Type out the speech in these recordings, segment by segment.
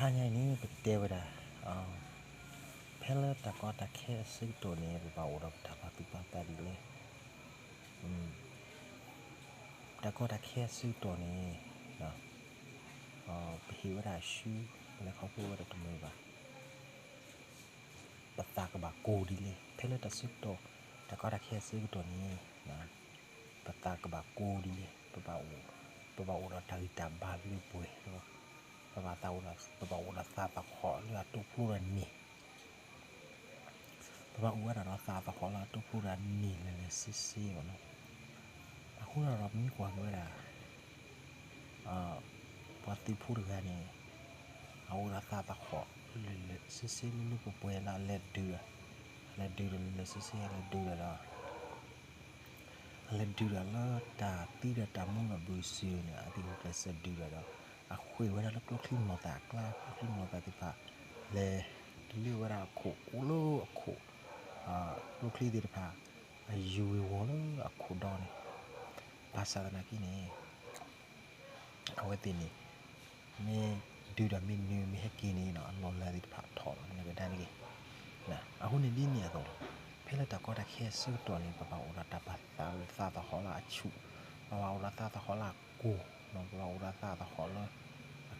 တဟါညါအံၤန့ၣ် ပတဲဝဲဒၣ် ဖဲလၢတၢ်ကီတၢ်ခဲအဆၢကတီၢ်န့ၣ် ပဘၣ်အိၣ်ဒီးပတၢ်ပာ်သူၣ်ပာ်သးဒ်လဲၣ်. တၢ်ကီတၢ်ခဲအဆၢကတီၢ်န့ၣ် ပဟ့ၣ်ဝဲဒၣ်အစု ပလဲၤခီဖျိဝဲဒၣ်တမုာ်ဘၣ်. ပသးကဘၣ်ကိးဒ်လဲၣ်. ဖဲလၢတၢ်ဆၢကတီၢ် တၢ်ကီတၢ်ခဲအဆၢကတီၢ်န့ၣ် ပသးကဘၣ်ကိးဒ်လဲၣ်. ပဘၣ်အိၣ်ဒီးတၢ်ဂံၢ်တၢ်ဘါလၢပှဲၤလီၤ. ပဘၣ်သးအိၣ်ဒီး ပဘၣ်အိၣ်ဒီးသးသဟီၣ်လၢအတိဖျိဒီးန့ၣ် ပဘၣ်အိၣ်ဝဲဒၣ်ဒီးသးသဟီၣ်လၢအတိဖျိဒီးန့ၣ်လၢာ်လၢာ်ဆ့ဆ့လီၤ. အဃိဒီးပမ့ၢ်ကွၢ်က့ၤဝဲဒၣ် ပှၤသုးဖိတဂၤန့ၣ် အအိၣ်ဒီးသးသဟီၣ်လၢာ်လၢာ်ဆ့ဆ့လၢလၢပှဲၤပှဲၤလၢအလဲၤဒုး, အလဲၤဒုးဒီးလၢာ်လၢာ်ဆ့ဆ့ အလဲၤဒုးဒီးဒီး အလဲၤဒုးဒီးလၢတၢ်သံဒီးတၢ်မူဒီးဘုးစုန့ၣ် အသ့ၣ်ဂုာ်ကျဲးစၢးဒုးဒီးဒီး အဃ့ၢ်ဝဲဒၣ်လၢကျိချံမျိာ်သၣ်အကျါ, ကျိချံမျိာ်သၣ်သ့ၣ်တဖၣ် လဲၤတလၢဝဲဒၣ်အခိၣ် အိၣ်လၢအခိၣ်, ကျိချံသ့ၣ်တဖၣ် အယူၤဝ့ၤဝီၤလၢအခိၣ်ဒီန့ၣ် ဘၣ်ဆၣ်သနာ်က့န့ၣ် အဝဲသ့ၣ်န့ၣ် မ့ၢ်ဒုးဒီးမ့ၢ်နုာ်မ့ၢ်ဟဲက့ၤန့ၣ် အလီၢ်လၢသ့ၣ်တဖၣ်ထီၣ်လီၤ နကဒါန့ၣ်က့ၤ. အဃိန့ၣ်ဒ်န့ၣ်အသိးလီၤ. ဖဲလၢတၢ်ကီတၢ်ခဲအဆၢကတီၢ်န့ၣ် ပဘၣ်အိၣ်ဒီးတၢ်ပာ်သးသဟီၣ်လၢအဆူၣ်, ပဘၣ်အိၣ်ဒီးသးသဟီၣ်လၢအကိၢ်, ပဘၣ်အိၣ်ဒီးသးသဟီၣ်လၢအကျါ,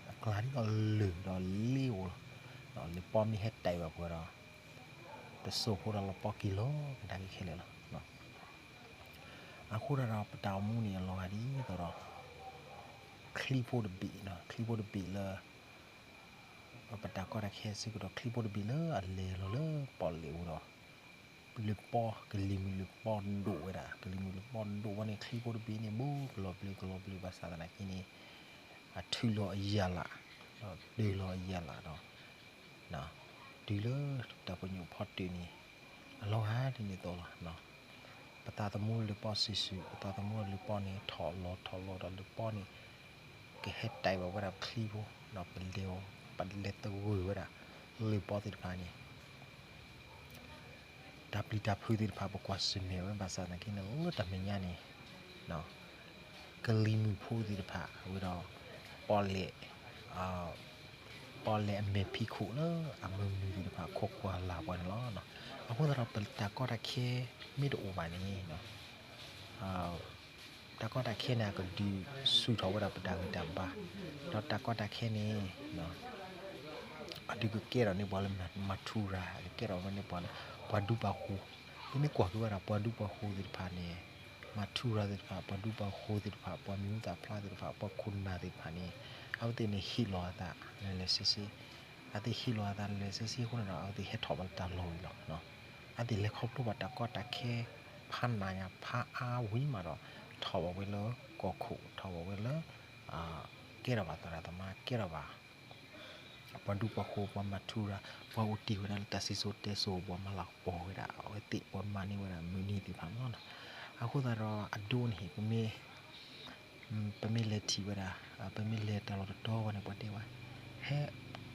အကျါဒ်အလၢာ်ဒီးလ့အိၣ်လီၤ. လံာ်ပီမ့ၢ်ဟဲတဲာ်ဘၣ်ပှၤဒီး တစိၢ်ဖိဒီးလီၤပီက့ၤလီၤ ကဒါက့ၤခဲလၢာ်လီၤ. အဃိဒီးပတၢ်အိၣ်မူန့ၣ်အလီၤဂာ်ဒ်သိးဒီး ချံဖိတဘ့ၣ်, ချံဖိတဘ့ၣ်လၢ ပတၢ်ကီတၢ်ခဲအဆၢကတီၢ် ချံဖိတဘ့ၣ်လၢအလဲၤလီၤလၢပီၣ်လဲၣ်အူဒီး လၢပီ ကလံၤမုၢ်လၢပီဒိၣ်ဝဲဒၣ်, ကလံၤမုၢ်လၢပီဒိၣ်ဝဲန့ၣ် ချံဖိတဘ့ၣ်န့ၣ် ဘူးကလီၤဘျၢကလီၤဘျၢဘၣ်ဆၣ်သနာ်က့န့ၣ် အထုးလီၤအယၣ်လး, ဒီးတုၤလီၤအယၣ်လးဒီး တုၤလၢတၢ်ပညိၣ်ဖီတၢၣ်န့ၣ် အလီၤဂာ်ဒ်န့ၣ်အသိးလီၤ. ပသးသမူလၢပီၣ်စုာ်စုာ်, ပသးသမူလၢပီၣ်န့ၣ် ထီၣ်လီၤထီၣ်လီၤဒီးလၢပီၣ်န့ၣ် ကဟဲတဲာ်ဘၣ်ဝဲဒၣ်ပချံဖိ, ဒီးပလဲၤ, ပလဲၤသဂၢၢ်ဝဲဒၣ်လၢပီၣ်သ့ၣ်တဖၣ်န့ၣ် တၢ်ပျံၤတၢ်ဖုးသ့ၣ်တဖၣ် ပကွၢ်ဆၢၣ်မဲာ်ဝဲဘၣ်ဆၣ်သနာ်က့န့ၣ် လၢတၢ်မဲာ်ညါန့ၣ် ကလံၤမုၢ်ဖိသ့ၣ်တဖၣ် အဝဲဒီး ပီၣ်လဲၣ်, ပီၣ်လဲၣ်အမဲာ်ဖံးခိၣ်လၢအမုာ်မုာ်သ့ၣ်တဖၣ် ခိးကွၢ်လၢ်ပှၤန့ၣ်လီၤ. အဃိသတးဒီး ပတၢ်ကီတၢ်ခဲမ့ၢ်တအိၣ်ဘၣ်န့ၣ် တၢ်ကီတၢ်ခဲန့ၣ် အကဒုးဆူၣ်ထီၣ်ဝဲဒၣ်ပတၢ်ဂံၢ်တၢ်ဘါ, ဒီးတၢ်ကီတၢ်ခဲန့ၣ် အဒုးကကဲထီၣ်န့ၢ်ပှၤလၢမၤထူရၤ, ကကဲထီၣ်ဝဲန့ၢ်ပှၤလၢ ပှၤဒူပှၤဃိၤ, ပမ့ၢ်ကွၢ်က့ၤဝဲဒၣ် ပှၤဒူပှၤဃိၤသ့ၣ်တဖၣ်န့ၣ် မၤထူရၤသ့ၣ်တဖၣ်, ပှၤဒူပှၤဃိၤသ့ၣ်တဖၣ်, ပှၤမံၤဟူသၣ်ဖျါသ့ၣ်တဖၣ်, ပှၤခိၣ်နၢ်သ့ၣ်တဖၣ်န့ၣ် အဝဲသ့ၣ်န့ၣ် ဟ့ၣ်လီၤအသးလၢာ်လၢာ်ဆ့ဆ့, အဝဲသ့ၣ်ဟ့ၣ်လီၤအသးလၢာ်လၢာ်ဆ့ဆ့အဃိန့ၣ်ဒီး အဝဲသ့ၣ်ဟဲထီၣ်ဘၣ်လၢတၢ်လီၢ်ဝံၤလီၤ. အဝဲသ့ၣ်လဲၤခီဖျိဘၣ်တၢ်ကီတၢ်ခဲ ဖးနးညါဖးအါဝံၤမးဒီး ထီၣ်ဘၣ်ဝဲလၢကီၢ်ခိၣ်, ထီၣ်ဘၣ်ဝဲလၢ ကဲထီၣ်ဘၣ်သရၣ်သမါ, ကဲထီၣ်ဘၣ် ပှၤဒူပှၤဃိၤ, ပှၤမၤထူရၤ, ပှၤအိၣ်တ့ၢ်ဝဲဒၣ်လၢတၢ်စံၣ်စိၤတဲစိၤ, ပှၤမၤလၤကပီၤဝဲဒၣ်အဝဲသ့ၣ်, ပှၤမၤန့ၢ်ဝဲဒၣ်မုၢ်နံၤသ့ၣ်တဖၣ်န့ၣ်လီၤ. အဃိသတးဒီး အဒိန့ၣ် ပမ့ၢ် ပမ့ၢ်လဲၤထံၣ်ဝဲဒၣ်, ပမ့ၢ်လဲၤတၢ်လီၢ်တတီၤဝဲန့ၣ် ပှၤတဲဝဲ ဟဲ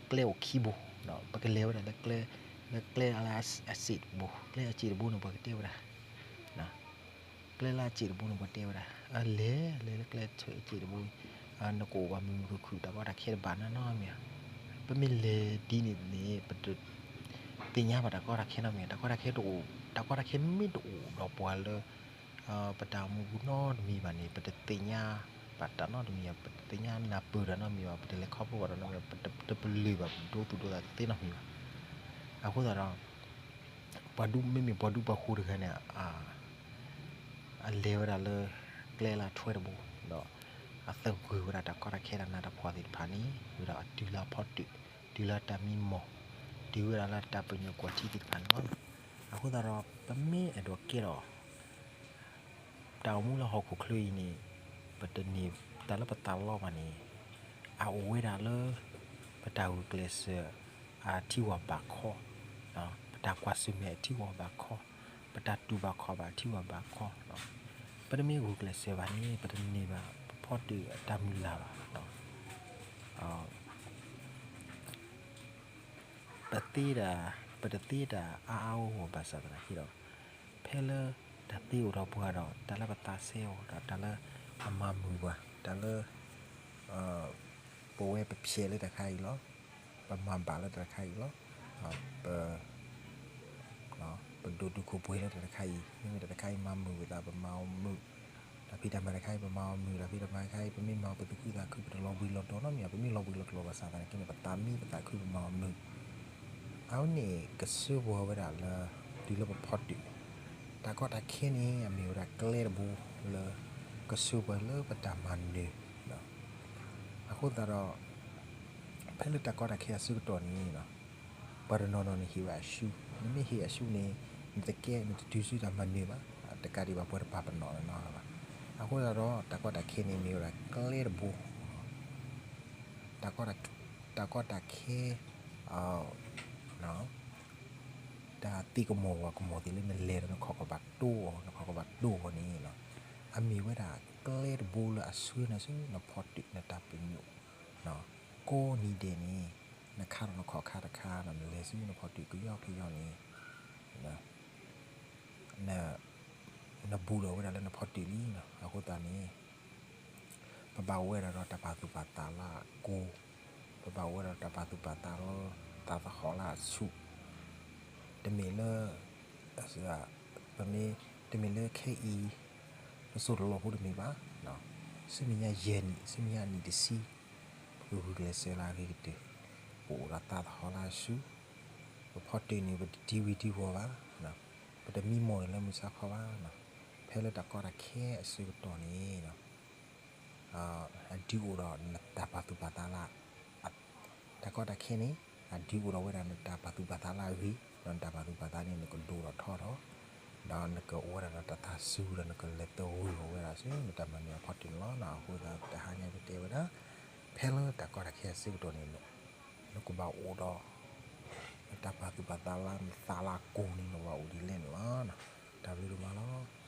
ကျဲအိၣ်ခံဘိ, ဒီးပကလဲၤဝဲဒၣ်လၢကျဲ, လၢကျဲလၢအစ့ၣ်တဘိ, ကျဲအစ့ၣ်တဘိန့ၣ် ပှၤကတဲဝဲဒၣ် ကျဲလၢအစ့ၣ်တဘိန့ၣ် ပှၤတဲဝဲဒၣ် အလဲၤ လဲၤလၢကျဲအစ့ၣ်တဘိ, နကအိၣ်ဘၣ်မုာ်မုာ်ခုၣ်ခုၣ် တၢ်ကီတၢ်ခဲတဘၣ်နၤနီတမံၤဧါ. ပမ့ၢ်လဲၤဒ်န့ၣ်န့ၣ် ပတသ့ၣ်ညါဘၣ်တၢ်ကီတၢ်ခဲနီတမံၤဧါ. တၢ်ကီတၢ်ခဲတအိၣ်, တၢ်ကီတၢ်ခဲမ့ၢ်တအိၣ်ဒီးပှၤလၢ ပတၢ်အိၣ်မူပူၤနီတမံၤဘၣ်န့ၣ် ပတသ့ၣ်ညါဘၣ်တၢ်နီတမံၤဘၣ်, ပတသ့ၣ်ညါနၢ်ပၢၢ်တၢ်နီတမံၤဘၣ်, ပတလဲၤခီဖျိဘၣ်တၢ်နီတမံၤဘၣ်, ပတပလၢၢ်ဘၣ် ပဒိသူၣ်ဒိသးတသ့နီတမံၤဘၣ်. အဃိသတးဒီး ပှၤဒူ မ့မ့ၢ်ပှၤဒူပှၤဃိၤတဂၤန့ၣ် အလဲၤဝဲဒၣ်လၢ ကျဲလၢအထွဲတဘိ, ဒီးအသဂၢၢ်ဝဲဒၣ်တၢ်ကီတၢ်ခဲတၢ်နးတၢ်ဖှီၣ်သ့ၣ်တဖၣ်န့ၣ် ဝံၤဒီးအတုၤလၢအဖီတၢၣ်, တုၤလၢတၢ်မံမီၢ်, တုၤဝဲဒၣ်လၢတၢ်ပညိၣ်ကွၢ်ထံသ့ၣ်တဖၣ်န့ၣ်လီၤ. အဃိသတးဒီး ပမ့ၢ်အဲၣ်ဒိးကဲထီၣ် တၢ်အိၣ်မူလၢဟီၣ်ခိၣ်ချၢအံၤန့ၣ် ပတန့ၢ်တၢ်လၢပသးလီဘၣ်န့ၣ် အအိၣ်ဝဲဒၣ်လၢ ပတၢ်ဂုာ်ကျဲးစၢးအထံဝၢ်ဘၣ်ခီ, ပတၢ်ကွၢ်ဆၢၣ်မဲာ်အထံဝၢ်ဘၣ်ခီ, ပတၢ်တူၢ်ဘၣ်ခီၣ်ဘၣ်အထံဝၢ်ဘၣ်ခီ, ပတမ့ၢ်ဂုာ်ကျဲးစၢးဘၣ်န့ၣ် ပတန့ၢ်ဘၣ်ပဖီတၢၣ်အတၢ်မုၢ်လၢ်ဘၣ်. ပသ့ဒၣ်, ပတသ့တၢ်အါအါဂီၢ်ဂီၢ်ဘၣ်ဆၣ်သနာ်က့ဒီး ဖဲလၢတၢ်သ့အိၣ်ဒီးပှၤဒီး တၢ်လၢပသးစဲအီၤဒီး တၢ်လၢအမၤမုာ်ပှၤ, တၢ်လၢ ပဝဲပဖျဲးလၢတၢ်တခါအံၤလီၤ. ပမၤဘၣ်လၢတၢ်တခါအံၤလီၤ. ပ ပဒိၣ်တုာ်ခိၣ်ပှဲၤလၢတၢ်တခါအံၤ, မ့မ့ၢ်တၢ်တခါအံၤမၤမုာ်ဝဲသး ပမၤအီၤမုာ်, တၢ်ဖံးတၢ်မၤတခါအံၤ ပမၤအီၤမုာ်, တၢ်ဖံးတၢ်မၤတခါအံၤ ပမ့ၢ်မၤပသူၣ်ခုသးခု ပတလီၤဘှံးလီၤတီၤနီတမံၤ, ပမ့ၢ်လီၤဘှံးလီၤတီၤဘၣ်ဆၣ်သနာ်က့န့ၣ် ပသးမံပသးခု ပမၤအီၤမုာ်. အဝဲန့ၣ်ကဆှၢပှၤဝဲဒၣ်လၢ တုၤလၢပဖီတၢၣ်, တၢ်ကီတၢ်ခဲန့ၣ် အမ့ၢ်ဝဲဒၣ်ကျဲတဘိလၢ ကဆှၢပှၤလၢပတၢ်မၤနၢၤ အဃိသတးဒီး ဖဲလၢတၢ်ကီတၢ်ခဲအဆၢကတီၢ်န့ၣ် ပှၤတနီၤနီၤန့ၣ်ဟ့ၣ်ဝဲအရှုံး, နမ့ၢ်ဟ့ၣ်အရှုံးန့ၣ် နတကဲ နတတုၤဆူတၢ်မၤနၢၤဘၣ်, တကးဒံးဘၣ်ပှၤတပာ်ပနီၣ်နၤဘၣ်. အဃိသတးဒီး တၢ်ကီတၢ်ခဲန့ၣ်မ့ၢ်ဝဲဒၣ်ကျဲတဘိ တၢ်ကီတၢ်ခဲ တၢ်သ့ၣ်ကမီၤပှၤကမီၤသ့ၣ်လၢနလဲၤဒီးနခီၣ်ကဘၣ်တိၢ်အီၤ နခီၣ်ကဘၣ်တိၢ်အီၤန့ၣ် အမ့ၢ်ဝဲဒၣ်ကျဲတဘိလၢအဆှၢနၤဆူနဖီတၢၣ် နတၢ်ပညိၣ်, ကိးနံၤဒဲးန့ၣ် နခါထီၣ်နခီၣ်ခါတခါ နလဲၤဆူနဖီတၢၣ်ကယီကယီန့ၣ် နဘူးဒီးဝဲဒၣ်လၢနဖီတၢၣ်လံ. အဃိသတးန့ၣ် ပဘၣ်အိၣ်ဝဲဒၣ်ဒီးတၢ်ပာ်သူၣ်ပာ်သးလၢအကိၢ်, ပဘၣ်အိၣ်ဝဲဒၣ်တၢ်ပာ်သူၣ်ပာ်သးလၢသးသဟီၣ်လၢအဆူၣ်, တမ့ၢ်လၢ ပမ့ၢ် တမ့ၢ်လၢခဲအံၤ ပစိာ်တလီၢ်ဖိတမ့ၢ်ဘၣ်, ဆူမဲာ်ညါယဲၢ်နံၣ် ဆူမဲာ်ညါအနံၣ်တဆံ ပကဂုာ်ကျဲးစၢးလၢအဂ့ၤကတၢၢ်, ပအိၣ်ဒီးသးသဟီၣ်လၢအဆူၣ်, ပဖီတၢၣ်န့ၣ် ပတတံၢ်ဝံၤတံၢ်ဝီၤဘၣ်, ပတမံမီၢ်လၢမုၢ်ဆါခီဘၣ်. ဖဲလၢတၢ်ကီတၢ်ခဲအဆၢကတီၢ်န့ၣ် အဒုးအိၣ်ဒီးနတၢ်ပာ်သူၣ်ပာ်သးလၢ တၢ်ကီတၢ်ခဲန့ၣ် အဒုးအိၣ်ဒီးဝဲဒၣ်နတၢ်ပာ်သူၣ်ပာ်သးလၢအဂ့ၤ, ဒီးနတၢ်ပာ်သူၣ်ပာ်သးန့ၣ် နကဒိၣ်ထီၣ်ထီထီၣ်, ဒီးနကအိၣ်ဝဲဒၣ်ဒီးတၢ်သးစူၤ ဒီးနကလဲၤသဂၢၢ်အီၤဝဲဒၣ်ဆူနတၢ်မၤနၢၤအဖီတၢၣ်န့ၣ်လီၤ. အဃိသတး တဟါညါပတဲဝဲဒၣ် ဖဲလၢတၢ်ကီတၢ်ခဲအဆၢကတီၢ်န့ၣ် နကဘၣ်အိၣ်ဒီး နတၢ်ပာ်သူၣ်ပာ်သးလၢနသးလၢအကိၢ်န့ၣ် နကဘၣ်အိၣ်ဒ်လဲၣ်န့ၣ်လီၤ. တၢ်ဘျုးဒိၣ်မးလီၤ.